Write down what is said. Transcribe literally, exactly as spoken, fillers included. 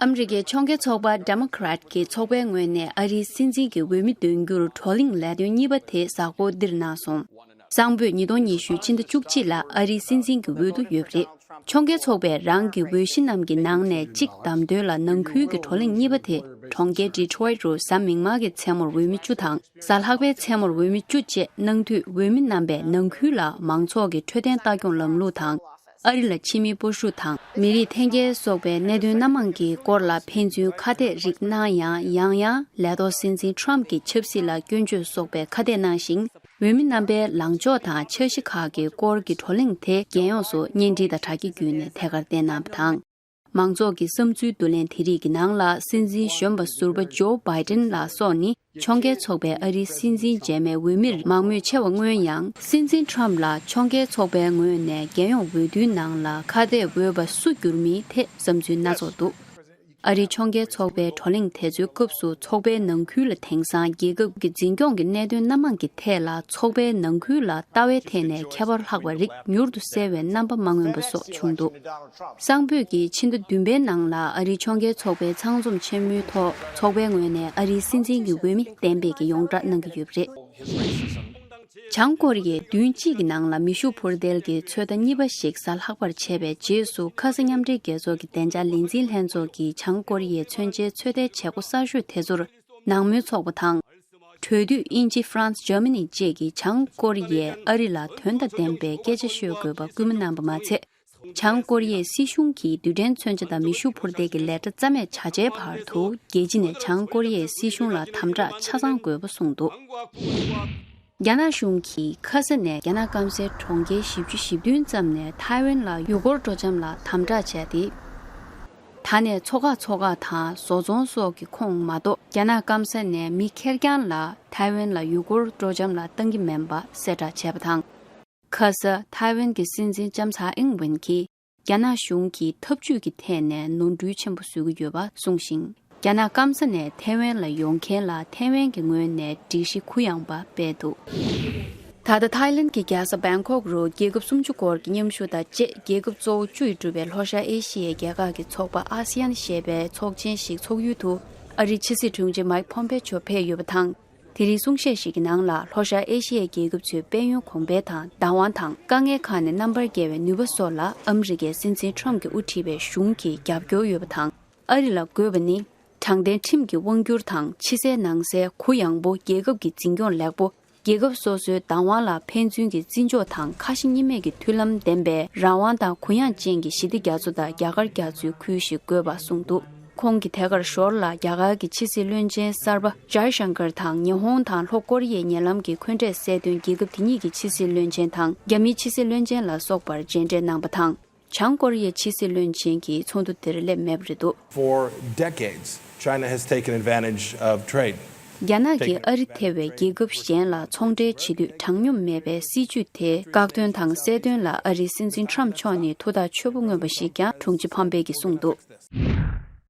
ཨ་མི་རི་ཀའི་ཕྱོགས་འགལ་ཚོགས་པ་Democrat་གི་ཚོགས་པའི་ངོས་ནས་ཨ་རིའི་སྲིད་འཛིན་གྱི་འོས་མི་འདོན་རྒྱུར་བགྲོ་གླེང་ལས་དོན་གཉིས་པ་དེ་གཟའ་འཁོར་འདིར་གནང་སོང་། གསང་ཕོད་ཉིས་སྟོང་ཉི་ཤུ་ཕྱི་ཟླ་བཅུ་གཅིག་ལ་ཨ་རིའི་སྲིད་འཛིན་གྱི་འོས་བསྡུ་ཡོད་པ་རེད། ཕྱོགས་འགལ་ཚོགས་པས་རང་གི་འོས་གཞི་རྣམས་ཀྱི་ནང་ནས་གཅིག་བདམས་དོན་ལ་ནང་ཁུལ་གྱི་བགྲོ་གླེང་གཉིས་པ་དེ་གྲོང་ཁྱེར་Detroit་རུ་གཟའ་མིག་དམར་གྱི་མཚན་མོར་འོས་མི་བཅུ་དང་། གཟའ་ལྷག་པའི་མཚན་མོར་འོས་མི་བཅུ་བཅས་གནང་འཐུས་འོས་མི་རྣམ་པས་ནང་ཁུལ་ལ་མང་ཚོགས་ཀྱི་འཕྲོད་བསྟེན་ལྟ་སྐྱོང་ལམ་ལུགས་དང་། ཨ་རི་ལ་ཕྱི་མིའི་སྤོ་བཤུད་དང་མི་རིགས་འཐེན་འཁྱེར་སོགས་པའི་གནད་དོན་སྣ་མང་གི་སྐོར་ལ་ཕན་ཚུན་ཁ་གཏད་རིགས་གནང་ཡང་། ཡང་ཡང་ལས་ཐོག་སྲིད་འཛིན་Trump་གྱི་ཆབ་སྲིད་ལ་སྐྱོན་བརྗོད་སོགས་པའི་ཁ་གཏད་གནང་ཞིང་། འོས་མི་རྣམ་པའི་ལངས་ཕྱོགས་དང་འཆར་གཞི་ཁག་གི་སྐོར་གྱི་བགྲོ་གླེང་དེ་རྒྱལ་ཡོངས་སུ་བརྙན་འཕྲིན་དང་དྲ་རྒྱ་བརྒྱུད་ནས་ཐད་ཀར་བསྟན་གནང་བ་དང་། མང་ཚོགས་ཀྱི་བསམ་ཚུལ་བསྡུ་ལེན་དེ་རིགས་ཀྱི་ནང་ལ་སྲིད་འཛིན་གཞོན་པ་ཟུར་པ་Joe Biden་ལགས་སོགས་ནི་ཕྱོགས་འགལ་ཚོགས་པའི་ཨ་རིའི་སྲིད་འཛིན་རྗེས་མའི་འོས་མིར་མང་མོས་ཆེ་བ་མངོན་ཡང་། སྲིད་འཛིན་Trump་ལ་ཕྱོགས་འགལ་ཚོགས་པའི་ངོས་ནས་རྒྱལ་ཡོངས་འོས་བསྡུའི་ནང་ལ་ཁ་གཏད་འོས་པ་སུ་བསྒྱུར་མིན་ཐད་བསམ་ཚུལ་སྣ་ཚོགས་འདུག་ཨ་རིའི་ཕྱོགས་འགལ་ཚོགས་པའི་བགྲོ་གླེང་དེ་ཚོའི་སྐབས་སུ་ཚོགས་པའི་ནང་ཁུལ་ལ་དེང་སང་རྒྱལ་ཁབ་ཀྱི་འཛིན་སྐྱོང་གི་གནད་དོན་སྣ་མང་གི་ཐད་ལ་ཚོགས་པའི་ནང་ཁུལ་ལ་ལྟ་བའི་ཐད་ནས་ཁྱད་པར་ལྷག་པ་རིགས་མྱུར་དུ་གསལ་བའི་རྣམ་པ་མ་མངོན་པ་སོགས་བྱུང་འདུག་གསང་ཕོད་ཀྱིས་ཕྱི་ཟླ་བདུན་པའི་ནང་ལ་ཨ་རིའི་ཕྱོགས་འགལ་ཚོགས་པའི་ཚང་འཛོམས་ཆེན་མོའི་ཐོག་ཚོགས་པའི་ངོས་ནས་ཨ་རིའི་སྲིད་འཛིན་གྱི་འོས་མི་གཏན་འབེབས་ཀྱི་ཡོངས་བསྒྲགས་གནང་གི་ཡོད་པ་རེད། བྱང་ཀོ་རི་ཡས་བདུན་གཅིག་གི་ནང་ལ་མེ་ཤུགས་འཕུར་མདེལ་གྱི་ཚོད་ལྟ་གཉིས་པ་ཞིག་གཟའ་ལྷག་པར་བྱས་པའི་རྗེས་སུ། ཁ་ས་མཉམ་འབྲེལ་རྒྱལ་ཚོགས་ཀྱི་བདེ་འཇགས་ལས་འཛིན་ལྷན་ཚོགས་ཀྱིས་བྱང་ཀོ་རི་ཡའི་མཚོན་ཆའི་ཚོད་ལྟའི་བྱེད་སྒོ་གསར་ཤོས་དེ་ཚོར་ནང་མོལ་ཚོགས་པ་དང་། གྲོས་བསྡུར་དབྱིན་ཇི། ཧྥ་རན་སི། འཇར་མ་ནི་བཅས་ཀྱིས་བྱང་ཀོ་རི་ཡས་ཨ་རི་ལ་དོན་དང་ལྡན་པའི་སྐད་ཆ་ཤོད་དགོས་པ་སྐུལ་མ་གནང་པ་མ་ཚད། བྱང་ཀོ་རི་ཡའི་སྲིད་གཞུང་གིས་རྡུལ་ཕྲན་མཚོན་ཆ་དང་མེ་ཤུགས་འཕུར་མདེལ་གྱི་ལས་གྲྭ་རྩ་མེད་བྱ་ཆེད་བར་དུ། རྒྱལ་སྤྱི་ནས་བྱང་ཀོ་རི་ཡའི་སྲིད་གཞུང་ལ་དམ་དྲག་ཆ་ཚང་དགོས་པ་གསུངས་འདུག་རྒྱ་ནག་གཞུང་གིས་ཁ་ས་ནས་རྒྱ་ནག་སྐམ་སའི་གྲོང་ཁྱེར་བཞི་བཅུ་ཞེ་བདུན་ཙམ་ནས་ཐའེ་ཝན་ལ་ཡུལ་སྐོར་སྤྲོ་འཆམ་ལ་དམ་དྲག་བྱས་ཏེ། ད་ནས་མཚོ་འགག་མཚོ་འགག་དང་བཟོ་ཚོང་སོགས་ཀྱི་ཁོངས་མ་གཏོགས། རྒྱ་ནག་སྐམ་ས་ནས་མི་ཁེར་རྐྱང་ལ་ཐའེ་ཝན་ལ་ཡུལ་སྐོར་སྤྲོ་འཆམ་ལ་བཏང་གི་མིན་པ་གསལ་བསྒྲགས་བྱས་པ་དང་། ཁ་ས་ཐའེ་ཝན་གྱི་སྲིད་འཛིན་ལྕམ་ཚའེ་ཨིང་ཝེན་གྱིས། རྒྱ་ནག་གཞུང་གིས་འཐབ་ཇུས་ཀྱི་ཐད་ནས་ནོར་འཁྲུལ་ཆེན་པོ་བཟོ་གི་ཡོད་པ་གསུངས་ཤིང་། རྒྱ་ནག་སྐམ་ས་ནས་ཐའེ་ཝན་ལ་ཡོང་མཁན་ལ་ཐའེ་ཝན་གྱི་ངོས་ནས་སྒྲིག་གཞི་གུ་ཡངས་པ་སྤེལ་འདུག་ད་ལྟ་ཐའི་ལེན་གྱི་རྒྱལ་ས་བེང་ཀོག་རུ་རྒྱལ་ཁབ་སུམ་ཅུ་སྐོར་གྱི་མཉམ་ཞུགས་དང་བཅས། རྒྱལ་ཁབ་གཙོ་བོ་བཅུས་གྲུབ་པའི་ལྷོ་ཤར་ཨེ་ཤི་ཡའི་རྒྱལ་ཁག་གི་ཚོགས་པ་ཨ་སི་ཡན་ཞེས་པའི་ཚོགས་ཆེན་ཞིག་འཚོགས་ཡུལ་དུ། ཨ་རིའི་ཕྱི་སྲིད་དྲུང་ཆེ་མཱིག་ཕོམ་པེ་ཆོ་ཕེབས་ཡོད་པ་དང་། དེ་རིང་གསུང་བཤད་ཞིག་གི་ནང་ལ། ལྷོ་ཤར་ཨེ་ཤི་ཡའི་རྒྱལ་ཁབ་ཚོའི་དཔལ་ཡོན་གོང་འཕེལ་དང་། བདག་དབང་དང་། དཀའ་ངལ་ཁག་ནས་རྣམ་པར་རྒྱལ་བའི་ནུས་པ་སོགས་ལ། ཨ་མི་རི་ཀའི་སྲིད་འཛིན་ཁྲོམ་གྱིས་དབུ་ཁྲིད་པའི་གཞུང་གིས་རྒྱབ་སྐྱོར་ཡོད་པ་དང་། ཨ་རི་ལ་དགོས་པ་ནི། དྲང་བདེན་ཁྲིམས་ཀྱི་དབང་སྒྱུར་དང་། ཕྱི་གསལ་ནང་གསལ་གུ་ཡངས་པོ། རྒྱལ་ཁབ་ཀྱི་འཛིན་སྐྱོང་ལེགས་པོ། རྒྱལ་ཁབ་སོ་སོའི་བདག་དབང་ལ་ཕན་ཚུན་གྱི་བརྩི་འཇོག་དང་། ཁ་ཞེ་གཉིས་མེད་ཀྱི་མཐུན་ལམ་ལྡན་པའི་རང་དབང་དང་གུ་ཡངས་ཅན་གྱི་ཞི་བདེ་རྒྱ་མཚོ་དང་རྒྱ་གར་རྒྱ་མཚོའི་ཁུལ་ཞིག་དགོས་པ་གསུངས་འདུག་ཁོང་གིས་ཐད་ཀར་ཞོར་ལ། རྒྱ་གར་གྱི་ཕྱི་སྲིད་བློན་ཆེན་གསར་པ་ཇའི་ཤང་ཀར་དང་། ཉི་ཧོང་དང་ལྷོ་ཀོ་རི་ཡའི་ཉེ་ལམ་གྱི་འཁོན་འགྲས་སེལ་དོན་རྒྱལ་ཁབ་དེ་གཉིས་ཀྱི་ཕྱི་སྲིད་བློན་ཆེན་དང་། རྒྱ་མིའི་ཕྱི་སྲིད་བློན་ཆེན་ལ་སོགས་པར་མཇལ་འཕྲད་གནང་པ་དང་། བྱང་ཀོ་རི་ཡའི་ཕྱི་སྲིད་བློན་ཆེན་གྱིས་ཚོགས་འདུ་དེར་སླེབས་མེད་པ་རེད་འདུག For decades, China has taken advantage of trade. རྒྱ་ནག་གིས་ཨ་རི་ཐེ་བའི་རྒྱལ་ཁབ་གཞན་ལ་ཚོང་འབྲེལ་བྱེད་དུས་དྲང་སྙོམས་མེད་པའི་སྲིད་ཇུས་དེ་བཀག་སྡོམ་དང་སེལ་དོན་ལ། ཨ་རིའི་སྲིད་འཛིན་ཁྲོམ་མཆོག་ནས་ཐུགས་ཐག་ཆོད་པོ་མངོན་པ་ཞིག་ཀྱང་དྲུང་ཆེ་ཕམ་པེ་གིས་གསུངས་འདུག